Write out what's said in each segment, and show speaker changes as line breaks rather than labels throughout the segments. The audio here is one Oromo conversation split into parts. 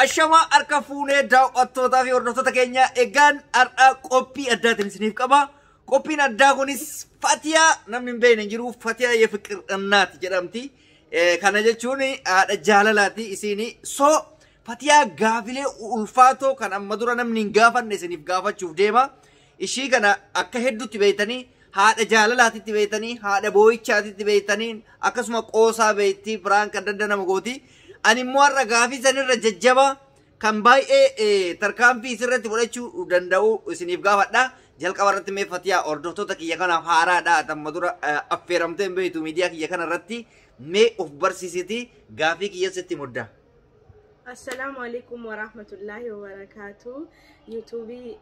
Ashamaa harka fuunee daawwattootaa fi hordoftoota keenya egaan har'a qophii addaatiin isiniif qaba. Qophiin addaa kunis Fatiyaa namni hin beekne hin jiru Fatiyaa Yefiqir Annaati jedhamti. Kana jechuun haadha jaalalaati isiin. So Fatiyaa gaafilee ulfaatoo kan amma dura namni hin gaafanne isiniif gaafachuuf deema. Ishii kana akka hedduutti beektanii haadha jaalalaatitti beektanii haadha boo'ichaatitti beektanii akkasuma qoosaa beektii prank adda addaa nama gooti. Ani immoo har'a gaafii sanirra jajjaba kan baay'ee tarkaanfii isirratti fudhachuu danda'u isiniif gaafadha. Jalqaba irratti mee Fatiyaa hordoftoota kiyya kanaaf haaraadha. Amma dura affeeramtee hin beektu miidiyaa kiyya kana irratti mee of barsiisiti gaafii kiyya sitti mudda.
Assalaamu alaikum warahmatullahi wabarakatuh. Yuutuubii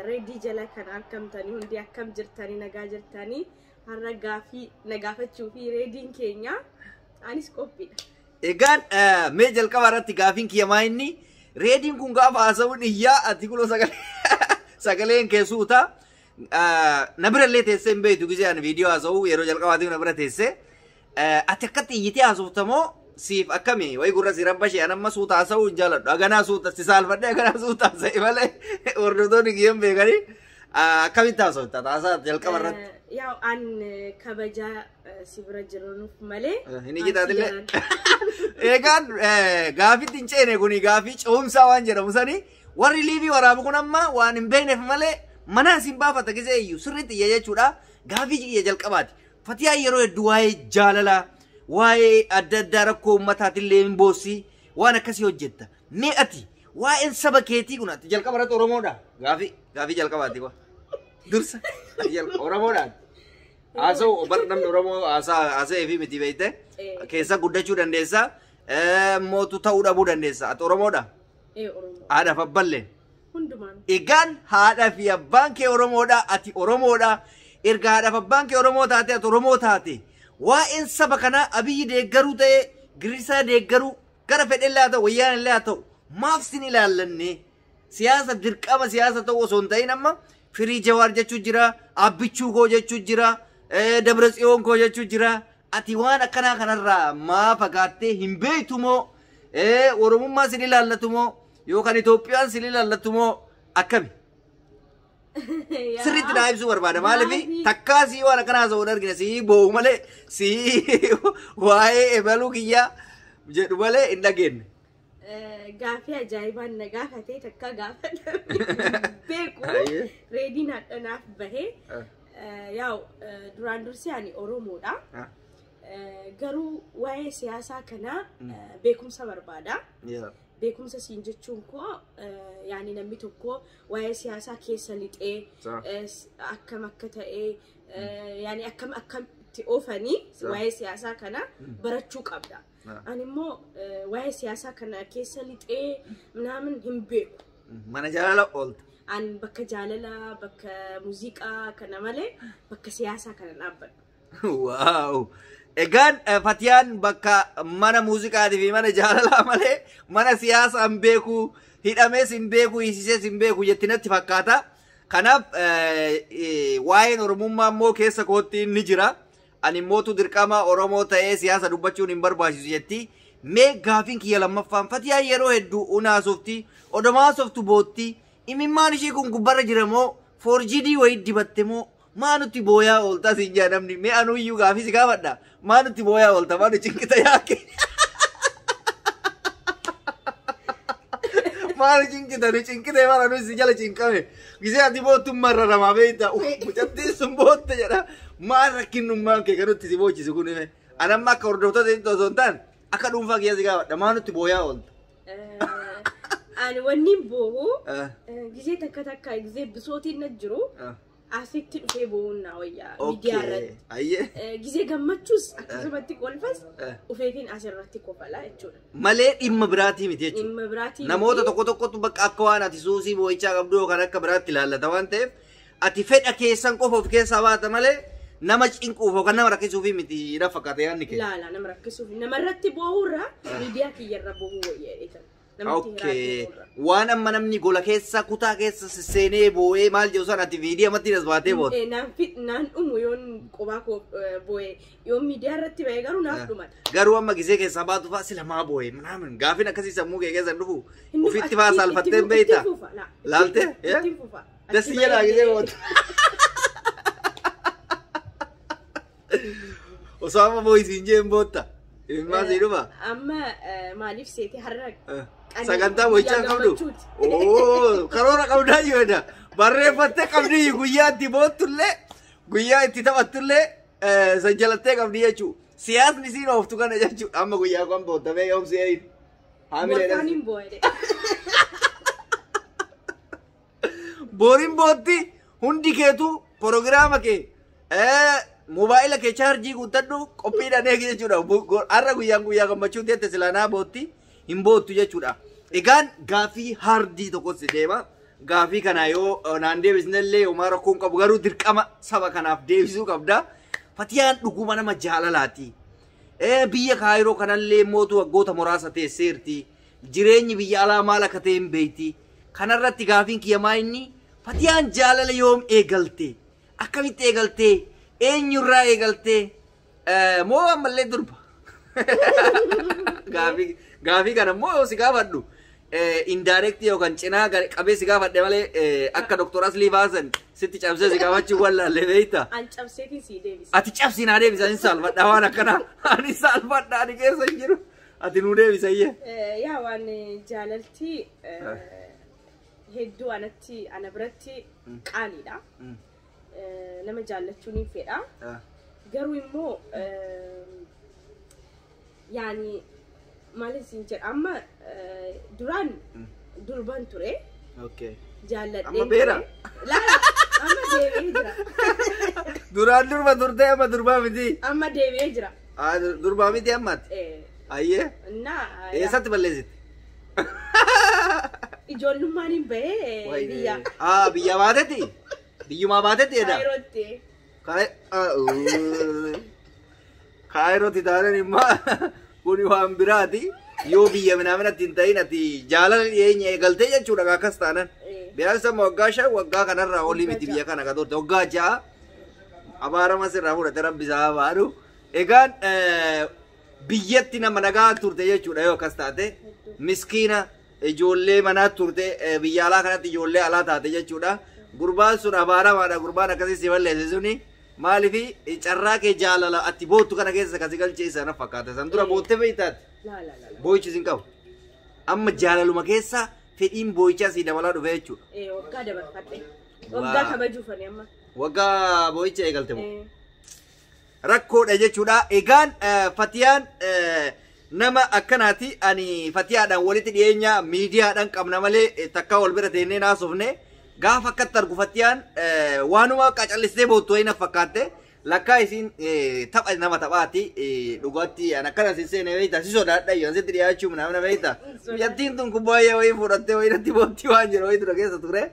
Reedii jala kan argamtanii hundi akkam jirtanii nagaa jirtanii har'a gaafii na gaafachuu fi reediin keenya anis qophiidha.
Egaan mee jalqaba irratti gaafiin kiyya maa inni reediin kun gaafa haasa'uun iyyaa ati kuloo sagaleen kee suuta. Na birallee teessee hin beektu gisee ani viidiyoo haasa'u yeroo jalqabaatiif na bira teessee. Ati akkatti iyyitee haasoftamoo siif akkami wayi gurra si rabba ishee amma suuta haasa'uu hin jaaladhu. Haganaa suuta si saalfadhee haganaa suuta haasa'e malee hordoftoonni kiyyaan beekanii akkamitti haasofta haasaa jalqaba irratti.
Yaa an kabajaa si bira jiruuf malee.
Hin ijjitaatillee. Egaan gaafitti hin ceene kuni gaafii ce'umsaa waan jedhamu sani warri liivii waraabu kun amma waan hin beekneef malee mana isin baafata gisee iyyuu sirriitti iyya jechuudha. Gaafii iyya jalqabaati. Fatiyaa yeroo hedduu waa'ee jaalalaa waa'ee adda addaa rakkoo uummataatillee hin boossi waan akkasii hojjetta. Mee ati waa'een saba keetii kun ati jalqaba irratti Oromoodha. Gaafii jalqabaati kwa. Dursa Oromoodhaan. Haasa'u bar namni Oromoo haasa'ee fi miti beekte keessa guddachuu dandeessa. Mootu ta'uu dhabuu dandeessa. Ati Oromoodha.
Oromoo.
Haadhaaf abballee.
Hundumaan.
Egaan haadha fi abbaan kee Oromoodha. Ati Oromoodha. Erga haadhaaf abbaan kee Oromoo taate ati Oromoo taate. Waa'een saba kanaa Abiyyi deeggaruu ta'ee Girrisaa deeggaruu gara fedhellee haa ta'u wayyaan illee haa ta'u maaf sin ilaallanne siyaasa dirqama siyaasa ta'u osoo hin ta'in amma firii Jawaar jechuu jira, Abbichuu koo jechuu jira, Dabra Tsiyoon koo jechuu jira. Ati waan akkanaa kanarraa maa fagaattee hin beektu moo Oromummaa sin ilaallatu moo yookaan Itoophiyaan sin ilaallatu moo akkami? Sirriitti naa ibsuu barbaada. Maaliif takkaa sii waan akkanaa haasa'uun argina sii boo'u malee sii waa'ee ebaluu kiyyaa jedhu malee hin dhageenye.
Gaafii ajaa'ibaan na gaafatee takka gaafatame beeku reediin hadhanaaf bahee yaa'u duraan dursee ani Oromoodha. Garuu waa'ee siyaasaa kanaa beekumsa barbaada. Beekumsa siin jechuun koo yaani namni tokko waa'ee siyaasaa keessa lixee akkam akka ta'e yaani akkam akkamitti oofanii waa'ee siyaasaa kana barachuu qabda. Ani immoo waa'ee siyaasaa kana keessa lixee minaamin hin beeku.
Mana jaalala oolta.
An bakka jaalalaa, bakka muuziqaa kana malee bakka siyaasaa kana dhaabbadhu.
Waaw! Egaan Fatiyaan bakka mana muuziqaatii fi mana jaalalaa malee mana siyaasaa hin beeku, hidhamees hin beeku, hiisisees hin beeku jetti natti fakkaata. Kanaaf waa'een Oromummaa immoo keessa kootti ni jira. Ani immootu dirqama Oromoo ta'ee siyaasa dubbachuun hin barbaachisu jetti. Mee gaafiin kiyya lammaffaan Fatiyaan yeroo hedduu unaasofti, odomaasoftu bootti, imimmaan ishii kun gubbarra jira moo 4GD wayii dibatte moo maa nutti booyaa oolta siin jaa namni mee anuu iyyuu gaafii si gaafadha maa nutti booyaa oolta maa nu cinqita yaake maa nu cinqita nu cinqite maa nu si jala cinqame gisee ati boottu marraramaa beekta mucattiin sun bootte jedha maa rakkinnummaan kee kan nutti si boochisu kun hime anamma akka hordoftoota osoo hin taane akka dhuunfaa kiyya si gaafadha maa nutti booyaa oolta.
Ani wanni boo'u gisee takka takka gisee bisootiin na jiru. Asitti dhufee boo'uun naa wayyaa miidiyaa irratti. Gisee gammachuus akkasumatti kolfas dhufeetiin asirratti kofalaa jechuudha.
Malee dhimma biraatii miti jechuudha.
Dhimma biraatii.
Namoota tokko tokkotu bakka akka waan ati suusii boo'ichaa qabdu yookaan akka biraatti ilaallata waan ta'eef ati fedha keessan qofa of keessaa baata malee nama cinquuf yookaan nama rakkisuuf miti na fakkaata yaadni kee.
Laala nama rakkisuuf namarratti boo'uurra miidiyaa kiyyarra boo'uu wayyaa jedhetan.
Okay. Waan amma namni gola keessa kutaa keessa seenee boo'ee maal jedhu sana ati viidiyoo ammatti as baatee boote.
Naan dhumu yoon qophaa koo boo'ee yoon miidiyaa irratti ba'ee garuu naaf dhumata.
Garuu amma gisee keessaa baatu fa'aa sila maa boo'ee manaamin gaafin akkasii sammuu kee keessa dhufu ofitti fa'aa saalfattee hin beektaa? Laaltee?
Ittiin fufa.
Dassi jedhaa gisee boote. Osoo amma boo'isiin jeen bootta. Ilmaa sii dhufa.
Amma maaliif seete har'a
Sagantaa boo'ichaa qabdu. Oo karoora qabdaa jechuudha. Barreeffattee qabdi guyyaa itti boottullee guyyaa itti taphattullee san jalattee qabdi jechuudha. Siyaasni siin ooftu kana jechuudha. Amma guyyaa kan boottamee yoom si eeyin.
Morkaan hin boo'e.
Booriin bootti hundi keetu proogiraama kee moobaayila kee chaarjii guuttadhu qophiidhaan eegi jechuudha. Har'a guyyaan guyyaa gammachuun teette silaanaa bootti hin boottu jechuudha. Egaan gaafii haardii tokkos deema. Gaafii kana yoo naan deebisnellee homaa rakkoon qabu garuu dirqama saba kanaaf deebisuu qabda. Fatiyaan dhuguma nama jaalalaati. Biyya Kaayiroo kanallee mootu waggoota muraasa teesseerti. Jireenyi biyya alaa maal akka ta'e hin beekti. Kanarratti gaafiin kiyya maa inni Fatiyaan jaalala yoom eegalte? Akkamitti eegalte? Eenyurraa eegalte? Moo ammallee durba? Gaafii kana immoo yoo si gaafadhu indirect yookaan cinaa qabee si gaafadhe malee akka Dr. Aslii baasan sitti cabsee si gaafachuu wallaalle beekta.
An cabseetiin si deebisa.
Ati cabsi naa deebisa hin saalfadha waan akkanaa. Ani saalfadha ani keessa hin jiru. Ati nuu deebisa iyyee.
Yaa waan jaalalti hedduu anatti ana biratti qaaliidha. Nama jaallachuun hin fedha. Garuu immoo yaani maal isin jedha amma duraan durban ture. Jaalladhee.
Amma beera?
Laa amma deebi'ee jira.
Duraan durba turte amma durbaa miti.
Amma deebi'ee jira.
Durbaa miti ammaatti? Ayyee.
Innaa.
Eessatti balleessite?
Ijoollummaan hin bahee biyya.
Biyya baatetti? Biyyumaa baatetti jedha?
Kaayirootti.
Kaayirootti taanaan immoo kuni waan biraati. Yoo biyya minaaminatti hin ta'in ati jaalala dhiyeenya eegaltee jechuudha akkas taanan. Biyyaansa waggaa 5 waggaa kanarraa olii miti biyya kana kan turte waggaa 6 abaarama sirraa fudhate rabbi isaa baadhu. Egaan biyyatti nama nagaa turte jechuudha yoo akkas taate miskiina ijoollee manaa turte biyya alaa kanatti ijoollee alaa taate jechuudha. Gurbaan sun abaaramaadha gurbaan akkasii si balleesse suni maaliif carraa kee jaalala ati boottu kana keessa kasi galchee isa na fakkaata. San dura boottee beektaati. Boo'ichi sin qabu. Amma jaalaluma keessa fedhiin boo'ichaa si dabalaa dhufe jechuudha.
Waggaa dabarfadhe. Waggaa kabajuufani amma.
Waggaa boo'icha eegalte moo? Rakkoodha jechuudha. Egaan Fatiyaan nama akkanaati. Ani Fatiyaadhaan walitti dhiyeenya miidiyaadhaan qabna malee takka wal bira teennee naasofne. Gaafa akkatti argu Fatiyaan waanuma qacallistee boottu wayii na fakkaatte lakkaa isiin tapha nama taphaati dhugaatti an akkana sin seene beekta si sodaadha yoo sitti dhiyaachuu nama beekta. Biyyattiin tun kubbaayyaa wayii fudhattee wayii natti bootti waan jiru wayii ture keessa ture.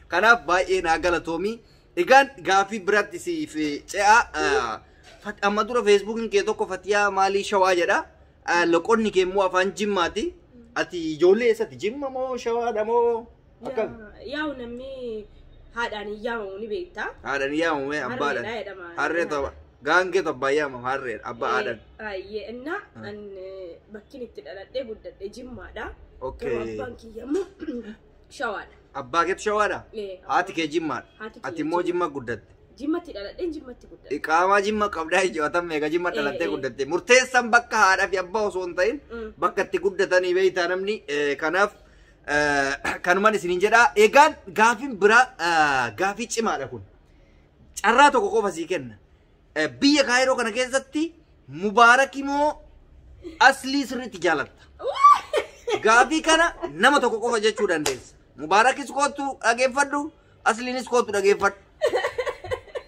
Kanaaf baay'ee naa galatoomi. Egaan gaafii biratti siif ce'a. Amma dura feesbuukiin kee tokko Fatiyaa maalii Shawaa jedha. Loqonni kee immoo afaan Jimmaati. Ati ijoollee eessatti Jimma moo Shawaadha moo akkam?
Yaa'u namni haadhaan hin yaamamu ni beekta.
Haadhaan hin yaamamu abbaadhaan. Harree ta'u gaangee abbaa yaamamu harree abbaa haadhaan.
Ayyee innaa bakkiin itti dhaladhee guddadhe Jimmaadha.
Okay.
Abbaan kiyya immoo Shawaadha.
Abbaa keetu Shawaadha? Haati kee Jimmaadha. Ati immoo Jimma guddatte.
Jimmatti dhaladheen Jimmatti guddatte.
Iqaamaa Jimma qabdaa ijootan meeqa Jimma dhalattee guddatte. Murteessan bakka haadhaa fi abbaa osoo hin ta'in bakka itti guddatanii beektaa namni kanaaf kanumaan isiniin jedhaa. Egaan gaafiin biraa gaafii cimaadha kun. Carraa tokko qofa sii kenna. Biyya Kaayiroo kana keessatti Mubaarak moo Aslii sirriitti jaalatta? Gaafii kana nama tokko qofa jechuu dandeessa. Mubaarakis kootu dhageeffadhu, Asliinis kootu dhageeffadhu.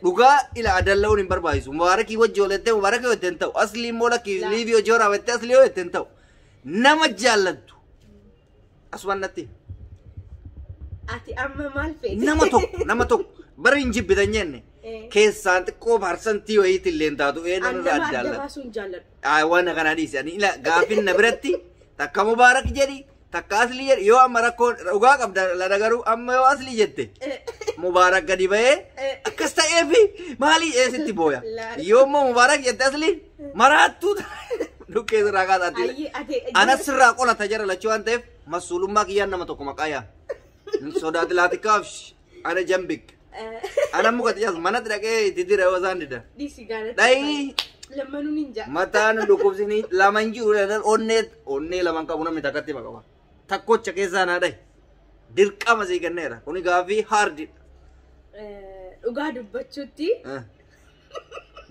Dhugaa ila adalla'uun hin barbaachisu. Mubaarakii wajji oolettee Mubaarakii wajji hin ta'u. Aslii immoo lakkii liivii hojii waraabattee Aslii wajji hin ta'u. Nama jaallattu. Asumaan natti.
Ati amma maal feete?
Nama tokko bara hin jibbitan jenne keessaan xiqqoo parsantii wayiitti illee hin taatu eenyu irraa
Adda baasuun jaalladhu.
Waan kana dhiisi. Ani ila gaafin na biratti takka Mubaarak jedhi Takka aslii jedhi yoo amma rakkoo dhugaa qabda lada garuu amma yoo aslii jette Mubaarak gadi ba'ee akkas ta'eefi maali eesitti booya. Yoo immoo Mubaarak jette asliin maraattuu dhukkee sirraa kaasaatti. Anas sirraa qolata jara lachuu waan ta'eef masuulummaa kiyyaan nama tokko maqaa yaa. Sodaatilaatikaaf ana jambik. Ana muka xiyaas manatti dhaqee itti dira yoo isaan dida. Dhayii.
Lammanuun hin jaa.
Mataan dhukkubsini laman jiru onnee onnee laman qabu namni takkatti maqaba. Takkocha keessaa naa dhayi. Dirqama sii kenneera. Kuni gaaffii haardidha.
Dhugaa dubbachuutti.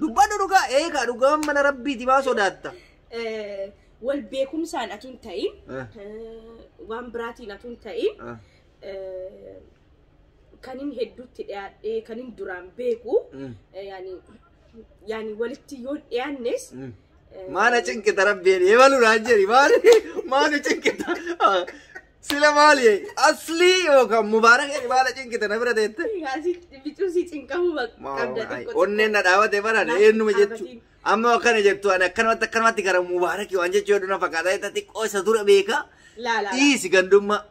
Dubbadhu dhugaa eegaa dhugaan mana rabbiiti maa sodaatta.
Wal beekumsaan atuun ta'in waan biraatiin atuun ta'in kanin hedduutti dhiyaadhee kanin duraan beeku yaani walitti yoo dhiyaannes.
Maana cinqita rabbiin eebalu naan jedhi maali maana cinqita sila maali aslii yookaan Mubaarak jedhi maana cinqita na bira teette.
Bicuu si cinqamuu qabda xiqqoo.
Onneen na dhaabate baraan eenyuma jechu amma akkana jettu ani akkanumatti akkanumatti gara Mubaarak waan jechuu heddu na fakkaata jetta xiqqoo isa dura beeka. Dhiisi gandummaa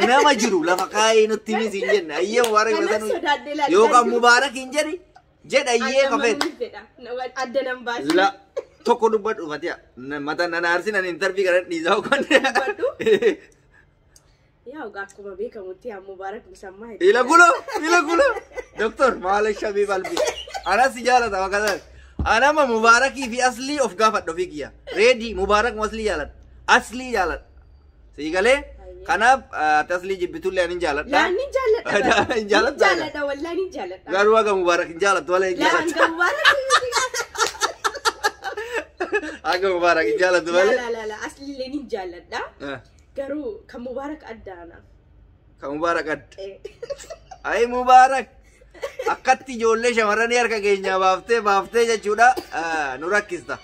nama jiru lafa kaayee nutti misi hin jenne ayyee Mubaarak yookaan Mubaarak hin jedhi. Jedha iyyee kafeet.
Adda nan baasi.
La tokko dubbadhu Fatiha. Mata nan aarsin ani intarvii kana dhiisaa uffan.
Dubbadhu. Yaa akkuma beekamutti yaa Mubaarak musammaa.
Ila kulo ila kulo. Doktor maal shabii balbi. Anas jaalata wakkataan. Anama Mubaarakii fi aslii of gaafadhu ofii kiyya. Reedii Mubaarak aslii jaaladha. Aslii jaaladha. Sii galee. Kanaaf ati aslii jibbitullee ani jaaladha.
Laan ni jaaladha.
Hin jaaladha.
Jaaladha wallaan ni jaaladha.
Garuu haga Mubaarak hin jaalattu malee hin jaalattu.
Laan Mubaarak.
Haga Mubaarak hin jaalattu malee.
La la aslillee ni jaaladha. Garuu kan Mubaarak addaana.
Kan Mubaarak adda. Ayi Mubaarak. Akkatti ijoollee shamarranii harka keenyaa baaftee baaftee jechuudha nu rakkista.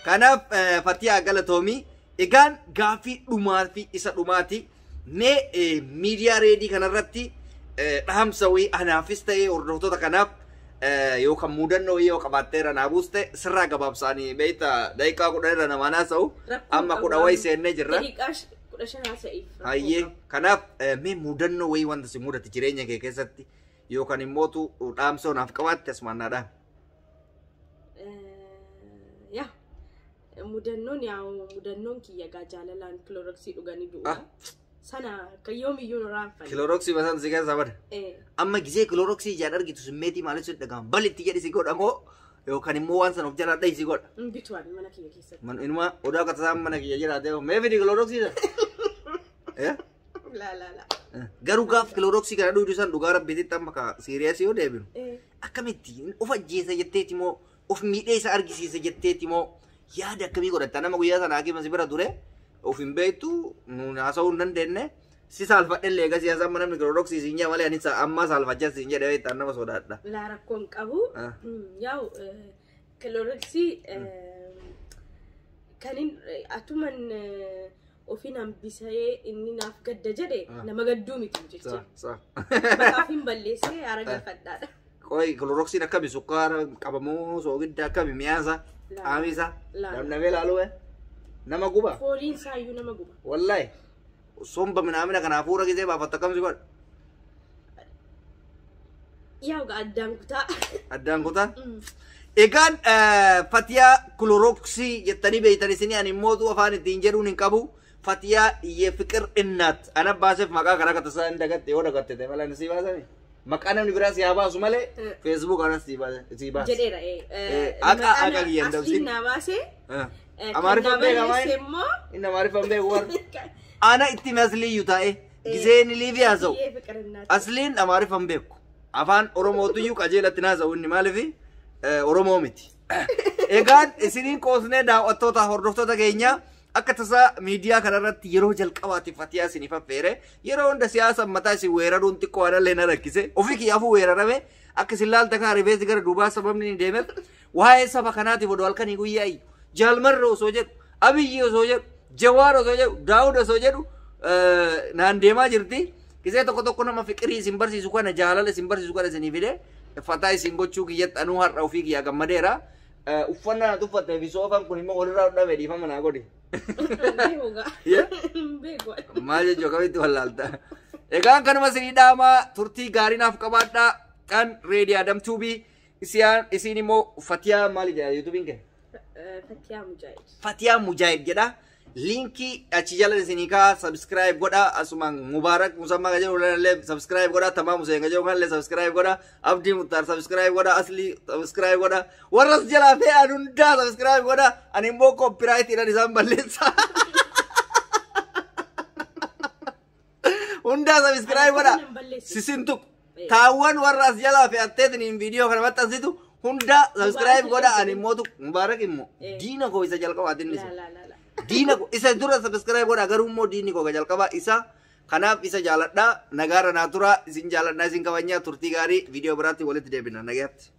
Kanaaf Fatiha galatoomii. Egaan gaaffii dhumaa fi isa dhumaati. Mee miidiyaa reedii kanarratti dhaamsa wayii anaafis ta'ee hordoftoota kanaaf yookaan mudannoo wayii yoo qabaatteera naa buuste sirraa gabaabsaanii beektaa daqiiqaa 10 irra namaa naasa'u amma 10 wayii seennee jirra.
Daqiiqaa 15 haasa'ii.
Hayyee kanaaf mee mudannoo wayii wanta si mudate jireenya kee keessatti yookaan immootu dhaamsa naaf qabaatte asumaan naa dhaami.
Yaa mudannoon yaa mudannoon kiyya gaa jaalalaan kilooroksii dhuganii du'uudha. Sana kan yoomiyyuu nu raanfanne.
Kilooroksii basaan si keessaa bada. Amma gisee kilooroksii ijaan argitu simmeetii maaliif si dhagahama? Balitti jedhi si godha moo yookaan immoo waan sana of jalaa dhahi si godha?
Hin bitu ani mana kiyya keessatti.
Inuma odaa akka tasaan mana kiyya jiraatee mee fidi kilooroksii sana?
La la la.
Garuu gaaf kilooroksii kana dhugdu san dhugaa rabbiititti amma ka siiriyeesii yoo deebinu. Akkamitti of ajjeesa jetteeti moo of miidhee isa argisiisa jetteeti moo yaada akkamii godhatta nama guyyaa sana hakiima si bira ture? Of hin beektu nuun haasa'uu hin dandeenye si saalfadhe egaa siyaasa amma namni kilooroksii siin jedha malee ani amma saalfachaa siin jedhe beektaa nama sodaadha.
Laa rakkoon qabu yaa'u kilooroksii kanin atuman ofiin hambisee inni naaf gadda jedhe nama gadduu miti jecha. Maqaa ofiin balleessee haara galfadhaadha.
Qoy kilooroksiin akkami sukkaara qabamoo soogidda akkami mi'aasa qaamisa dhamdhamee laaluu nama guba.
Fooliin isaayyuu nama guba.
Wallahi somba minaamina kana hafuura gisee baafatta akkam si godha?
Yaa addaan kutaa.
Addaan kutaa? Egaan Fatiyaa kilooroksii jettanii beektan isinii ani immoo afaan ittiin jedhuun hin qabu. Fatiyaa yefiqir innaat. Ana baaseef maqaa kana akka tasaa hin dagatte yoo dagatte ta'e malee si baasani. Maqaa namni biraa si haa baasu malee feesbuuk anas si baasa.
Jedheera.
Akka akka kiyyan dabsin.
Asliin naa baasee.
Amaariffaan beeka maayini? Inni amaariffaan beeku warra. Ana itti asliyyuu taa'e giseen liivii haasa'u. Asliin amaariffaan beeku. Afaan Oromootuyyuu qajeelatti naasa'u inni maaliif Oromoo miti. Egaan isiniin qoosnee daawwattoota hordoftoota keenya akka tasaa miidiyaa kanarratti yeroo jalqabaatiif Fatiyaa isiniif affeere yeroo hunda siyaasa mataa isin weeraruun xiqqoo anallee na rakkise ofii kiyyaafuu weerarame akka isin laalta kana rifeensi gara duubaa sababni ni deemeef waa'ee saba kanaatiif odoo halkanii guyyaa iyyu Jaalmarra osoo jedhu Abiyyi osoo jedhu Jawaar osoo jedhu Daawud osoo jedhu naan deemaa jirti. Gisee tokko tokko nama fiqirii isin barsiisu kana jaalala isin barsiisu kana isinii fide fataa isin gochuu kiyyatti anuu har'a ofii kiyyaa gammadeera. Uffannaa na tuffattee fi soofaan kun immoo walirraa dhabe dhiifama naa godhi.
Beeku gaa.
Yeah?
Beeku.
Maal jechuu akkamitti wallaalta? Egaan kanuma isinii dhaamaa turtii gaarii naaf qabaadhaa. Kan Reedii Adam Tuubii isiin immoo Fatiyaa maali jedha yuutuubiin kee?
Fatiyaa Mujaahid.
Fatiyaa Mujaahid jedha. Liinkii achi jala isinii kaa subscribe godha. Asumaan Mubaarak Musammaa kan jedhu illee subscribe godha. Tamaam Hussein kan jedhu kanallee subscribe godha. Abdii Muttaar subscribe godha. Aslii subscribe godha. Warra as jalaa fe'an hundaa subscribe godha. Ani immoo copyright-iidhaan isaan balleessa. Hundaa subscribe godha.
Ani balleessu.
Sisin tuqu. Taawwan warra as jalaa fe'atteetiin viidiyoo kana maxxansitu hundaa subscribe godha. Ani immoo tuqu. Mubaarak immoo diina koo isa jalqabaatiin ni
La la la la.
Diina koo isa dura subscribe godha garuu immoo diinni koo jalqaba isa kanaaf isa jaaladha nagaara naa tura isin jaaladha isin kabajnaa turtii gaarii viidiyoo biraatti walitti deebina nagaatti.